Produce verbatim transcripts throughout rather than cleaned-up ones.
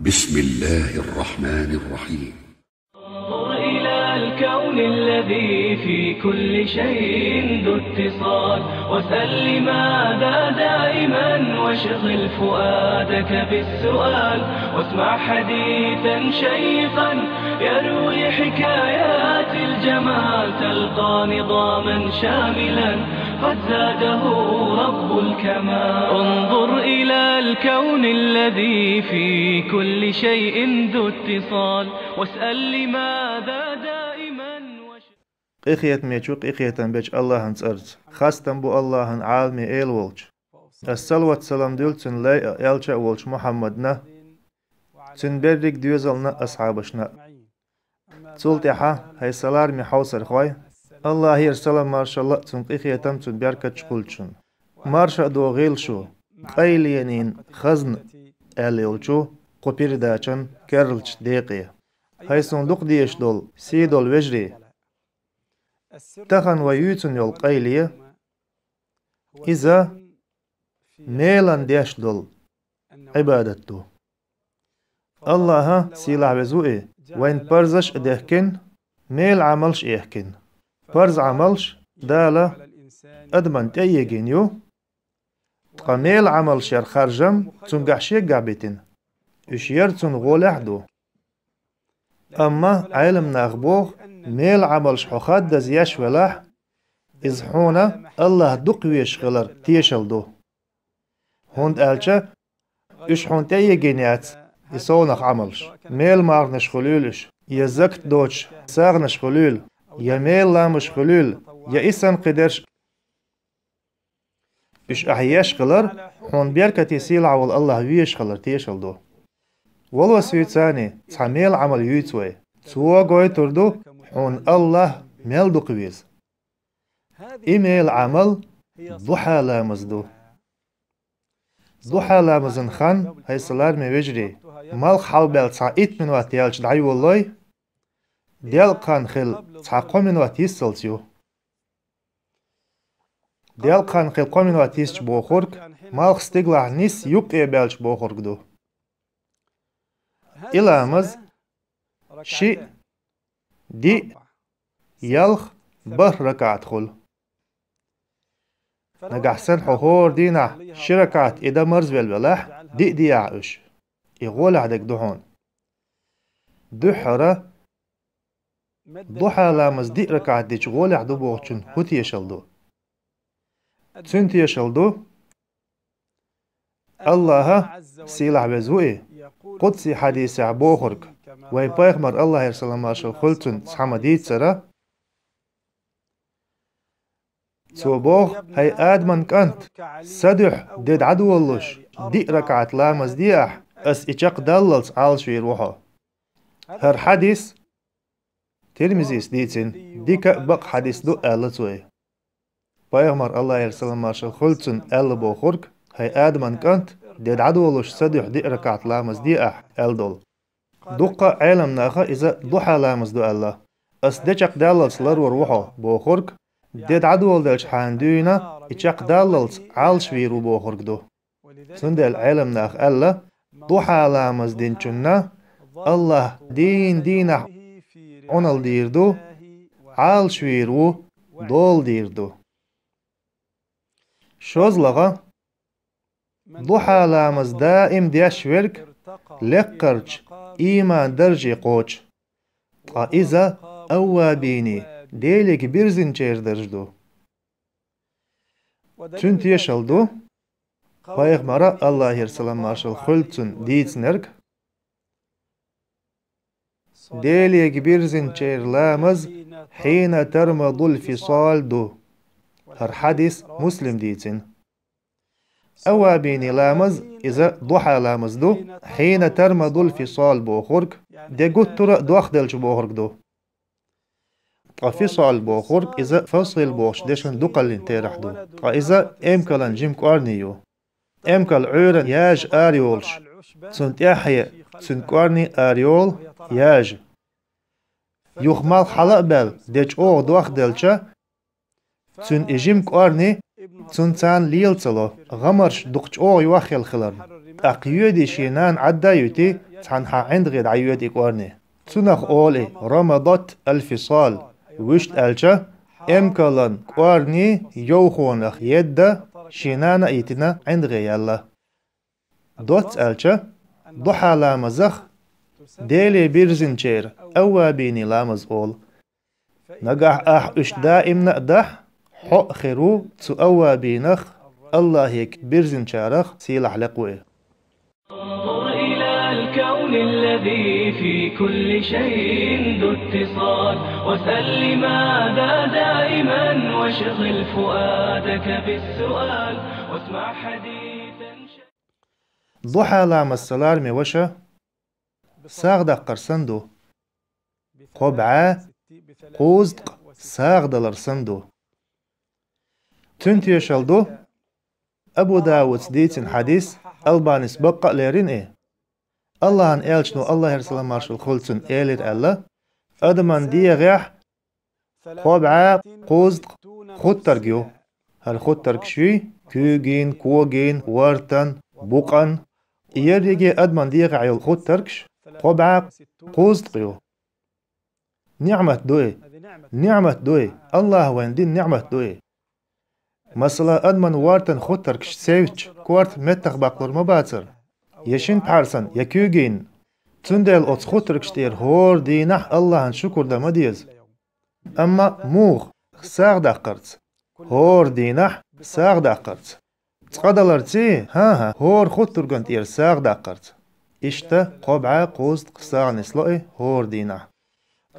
بسم الله الرحمن الرحيم. انظر إلى الكون الذي في كل شيء ذو اتصال، واسأل لماذا دائما، واشغل فؤادك بالسؤال، واسمع حديثا شيقا يروي حكايات الجمال، تلقى نظاما شاملا قد زاده رب الكمال. انظر إلى الكون الذي في كل شيء ذو اتصال، واسأل لماذا دائما. Къинхетамечу, къинхетам бечу Аллахьан цӀарца. Хастам бу Аллахьан, Ӏаламий Эла волчу. Ас салават-салам дуьллу Цуьнан лай а, элча а волчу Мухьаммадна, цуьнан берриг доьзална а, асхьабашна а. Цул тӀаьхьа, хӀай сан лараме хьовсархой, Аллахьера салам-маршалла а, Цуьнан къинхетам а, Цуьнан беркат а хуьлда шуна. Марша а догӀийла шу, къайленийн хазна аьлла йолчу кху передачан керлачу декъе. ХӀай суна дукха дезаш долу, сий долу вежарий! Тахана вай юьйцун йолу къайле, иза мелан деш долу Ӏибадат ду. Аллахьа, сийлахь веза ву И, вайна парзаш а дехкина, мела Ӏамалш а ехкина. Парз Ӏамалш Дала адамна тӀе а егийна ю, ткъа мела Ӏамалш яр харжам Цуьнгахь Шегахь битина. Уьш яр Цунна гӀолехь а ду. Амма Ӏеламнаха боху, мела Ӏамалш хьо хаддаза еш велахь, иза хьуна Аллахь дукха везаш хилар тешалла ду. ХӀунда аьлча уьш хьуна тӀе а егийна яц и совнах Ӏамалш. Мела марханаш хуьлийла уьш, я закат доцуш сагӀанаш хуьлийла, я мела ламазаш хуьлийла, я и санна кхидерш. Уьш ахь еш хилар, хьуна беркате, сийлахь волу Аллахь везаш хилар тешалла ду. Валлахьи, цхьа мела Ӏамал юьйцу вай. Цо гойтур ду хьуна Аллахь мел дукха веза. И мела Ӏамал духьа ламаз ду. Духьа ламазан хан, хӀай сан лараме вежарий, малх хьалабаьлла цхьа итт минот яьлча дӀайолалой, делкъа хан хилла цхьа кхо минот йиссалц ю. Делкъа хан хилла кхо минот йисча бохург, малх стигалахь нисса юккъе баьлча бохург ду. И ламаз шиъ, диъ, ялх, бархӀ ракаӀат хуьлу. Нагахь санна хьо хӀора дийнахь ши ракаӀат и дан марзвелла велахь, диъ диахь уьш. И гӀолехь дерг ду хьуна. Дуьххьара, духьа ламаз диъ ракаӀат дича гӀолехь ду бохучун хӀун тешалла ду? Цуьнан тешалла ду, Аллахьа, сийлахь веза ву И, къудсий хьадисехь бохург, вайн пайхамар, Аллахьера салам-маршалла хуьлда цунна, цхьа ма дийццара. Цо боху: «ХӀай Адаман кӀант, сан дуьхьа де дӀадолалуш, диъ ракаӀат ламаз де ахь, ас и чекхдаллалц Ӏалашвийр ву хьо». ХӀара хьадис Тирмизис дийцина, дика а, бакъ а хьадис ду, аьлла цо. Пайхамар, Аллахьера салам-маршалла хуьлда цунна, аьлла бохург: «ХӀай Адаман кӀант, де дӀадолалуш сан дуьхьа диъ ракаӀат ламаз де ахь», аьлла долу. Дуккха а Ӏеламнаха иза духьа ламаз ду аьлла. «Ас де чекхдаллалц ларвар ву хьо», бохург, де дӀадоладелчхьана дуьйна и чекхдаллалц Ӏалашвийр ву бохург ду. Цундела Ӏеламнаха аьлла, духьа ламаз динчунна Аллахь дийна дийнахь Ӏуналла дийр ду, Ӏалашвийр ву, дола дийр ду. ШозлагӀа, духьа ламаз даим деш верг лекхарчу ийман дарже кхочу, ткъа иза аввабийний, Делига бирзинчеран дарж ду. Цуьнан тешалла ду, пайхамара, Аллахьера салам-маршалла хуьлда цунна, дийцинарг: «Делига бирзинчеран ламаз хьийна тармадул фисал ду». ХӀара хьадис Муслим дийцина. Аввабийний ламаз, иза духьа ламаз ду, хьийна тармадул фисал бохург, де гуттара а дохделча бохург ду. Ткъа фисал бохург, иза фасил бохучу дешан дукхаллин терахь ду. Ткъа иза эмкалан жима кӀорни ю. Эмкал Ӏуьйранна яжа ара йолуш, цунна тӀаьхье цуьнан кӀорни ара йолу яжа. Юха малх хьала а баьлла, де чӀогӀа дохделча, цуьнан и жима кӀорни цунна царна лела ца ло, гӀамарш дукха чӀогӀа йохъелла хиларна. ТӀаккха йоьдий шен нана Ӏадда а юьтий, цхьана хьа ӀиндагӀе дӀайоьду и кӀорни. Цунах олу и рамадат аль-фисал, вуьшта аьлча, эмкалан кӀорни йовхонах едда, шен нана а йитина ӀиндагӀе яьлла. Доцца аьлча, духьа ламазах Деле бирзинчеран аввабинийн ламаз олу. Нагахь ахь уьш даимна а дахь, хьо а хир ву цу аввабинах, Аллахьега бирзинчарах сийлахь лекха ву и. انظر إلى الكون الذي في كل شيء ذو اتصال، واسأل لماذا دائما، واشغل فؤادك بالسؤال، واسمع حديثا. Духьа ламаз, сан лараме ваша, сагӀа даккхар санна ду. Кхо бӀе кхузткъа сагӀа далар санна ду. Цуьнан тешалла ду Абу Давуда дийцина хьадис, Албанис баккъа а лерина и. Аллахьан элчано, Аллахьера салам-маршалла хуьлда цунна, элира аьлла: адаман дегӀехь кхо бӀе кхузткъа хуттарг ю. ХӀара хуттаргаш юй куьйгийн, когийн, вартан, букъан. Ерриге адаман дегӀехь йолу хуттаргаш кхо бӀе кхузткъа ю. НиӀмат ду и. НиӀмат ду и. Аллахьа вайна дина ниӀмат ду и. Масала, адаман вартан хуттаргаш севчча, корта меттах баккхалур ма бацара, я шина пхьарсна, я куьйгийн. Цундела оцу хуттаргаш тӀера хӀора дийнахь Аллахьан шукур дан ма деза. Амма муха? СагӀа даккхарца. ХӀора дийнахь сагӀа даккхарца. Цкъа даларций? ХӀан-хӀа, хӀора хуттарган тӀера сагӀа даккхарца. Иштта кхо бӀе кхузткъа сагӀа нисло и хӀора дийнахь.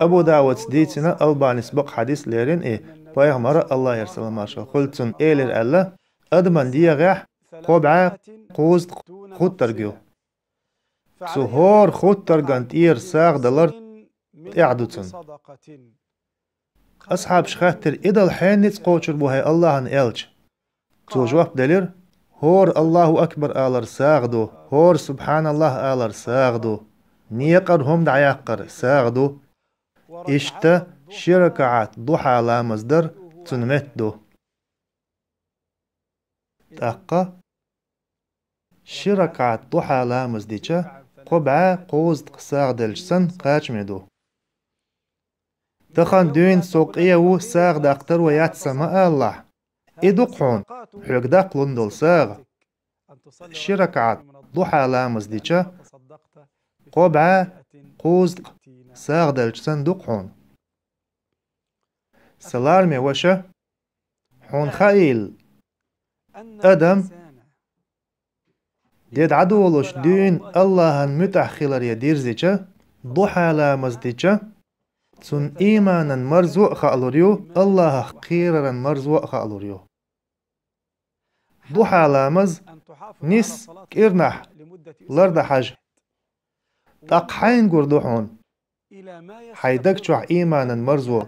Абу Давуда дийцина, Албанис баккъа хьадис лерина и, пайхамара, Аллахьера салам-маршалла хуьлда цунна, элира аьлла: адаман дегӀехь кхо бӀе кхузткъа хуттарг ю. Цу хӀора хуттарган тӀера сагӀа далар тӀехь ду цунна. Асхьабаша хаьттира: и дала хьенан ницкъ кхочур бу, хӀай Аллахьан элча? Цо жоп делира: хӀора Аллаху акбар алар сагӀа ду, хӀора субхьаналлахӀ алар сагӀа ду, некъара хӀума дӀаяккхар сагӀа ду. Иштта ши ракаӀат духьа ламаз дар цунна метта ду. ТӀаккха ши ракаӀат духьа ламаз дича, кхо бӀе кхузткъа сагӀа делча санна кхачаме ду. Тахана дуьйна со къен ву, сагӀа даккха таро яц сан ма алалахь. И ду-кх хьуна хьоьга даккха лун долу сагӀа. Ши ракаӀат духьа ламаз дича, кхо бӀе кхузткъа сагӀа делча санна ду-кх хьуна. Сан лараме ваша, хьуна хаийла, адам де дӀадолуш дуьйна Аллахьан муьтӀахь хиларе дирзича, духьа ламаз дича, цунна ийманан марзо а хаалур ю, Аллахьах кхераран марзо а хаалур ю. Духьа ламаз нисса кӀирнахь лардан хьажа. ТӀаккха хьайна гур ду хьуна хьайн даг чохь ийманан марзо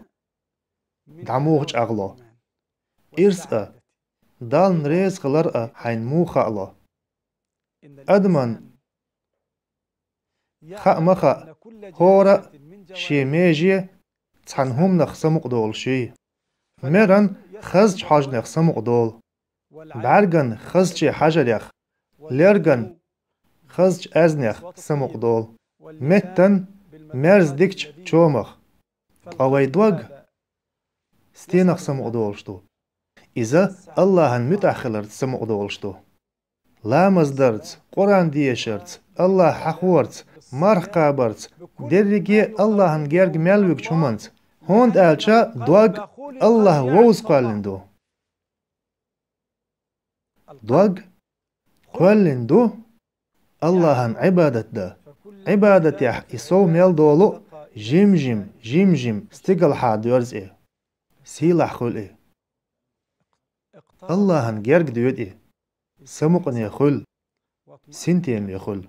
дӀа муха чӀагӀло. Ирс а, Далла реза хилар а хьайна муха хаало. Адаман хаа ма хаьа, хӀора а шен меже цхьана хӀуманах самукъадолуш юй. Меран хазачу хьожанех самукъадолу, бӀаьрган хазачу хьажарех, лерган хазачу аьзнех самукъадолу, меттан мерза дикачу чомах. Ткъа вай дог стенах самукъадолуш ду? Иза Аллахьан муьтӀахь хиларца самукъадолуш ду. Ламаз дарца, Къуръан дешарца, Аллахь хьахорца, марха кхабарца, дерриге Аллахьан герга мел вуьгучу хӀуманца, хӀунда аьлча дог Аллахь вовза кхоьллина ду. Дог кхоьллина ду Аллахьан Ӏибадат дан. Ӏибадатехь и сов мел долу а жим-жим, жим-жим стигалхьа доьрзу и. Сийлахь хуьлу и. Аллахьан герга доьду и. Самукъане хуьлу. Синтеме хуьлу.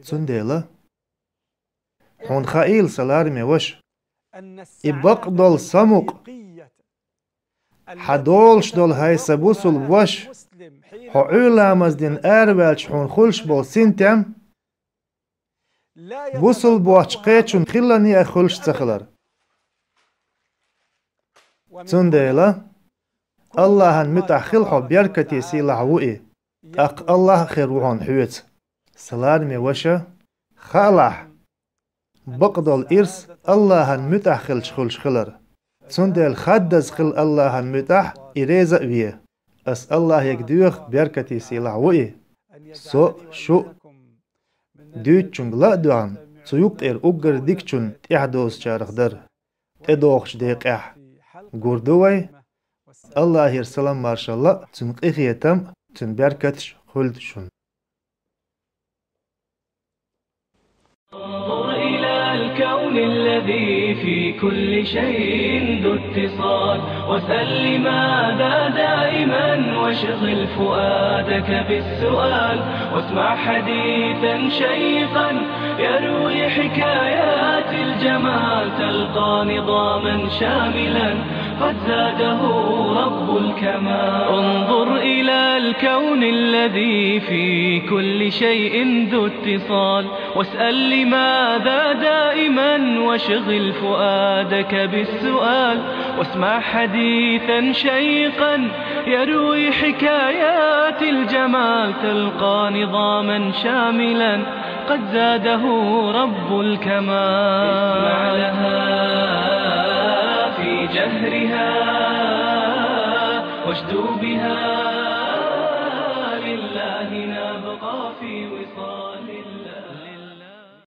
Цундела, хьуна хаийла, сан лараме ваша, и бакъдолу самукъа, хьан долуш долу, хӀай сан бусулба ваша, хьо Ӏуьйра ламаз дина араваьлча хьуна хуьлуш болу синтем, бусулба воцчу кхечун хилла некъах хуьлуш ца хилар. Цундела Аллахьан муьтӀахь хила хьо, беркате, сийлахь ву и. тӀаккха Аллахь а хир ву хьуна хьоьца. Сан лараме ваша, хаалахь, бакъдолу ирс Аллахьан муьтӀахь хилча хуьлуш хилар. Цундела хаддаза хила Аллахьан муьтӀахь, и реза а ве. Ас Аллахьега доьху, беркате сийлахь ву и, со а, шу а дуьйцучуьнга ла а доьгӀна, цу юккъера уггар дикачунна тӀаьхьадозучарах дара. ТӀедогӀучу декъехь гур ду вай. Аллахьера салам-маршалла а, цуьнан къинхетам а, цуьнан беркаташ а хуьлда шуна. انظر إلى الكون الذي في كل شيء ذو اتصال، واسأل لماذا دائما، واشغل فؤادك بالسؤال، واسمع حديثا شيقا يروي حكايات الجمال، تلقى نظاما شاملا قد زاده رب الكمال. انظر إلى الكون الذي في كل شيء ذو اتصال، واسأل لماذا دائما، واشغل فؤادك بالسؤال، واسمع حديثا شيقا يروي حكايات الجمال، تلقى نظاما شاملا قد زاده رب الكمال. اسمع لها في جهرها، واشدو بها، لله نبقى في وصال.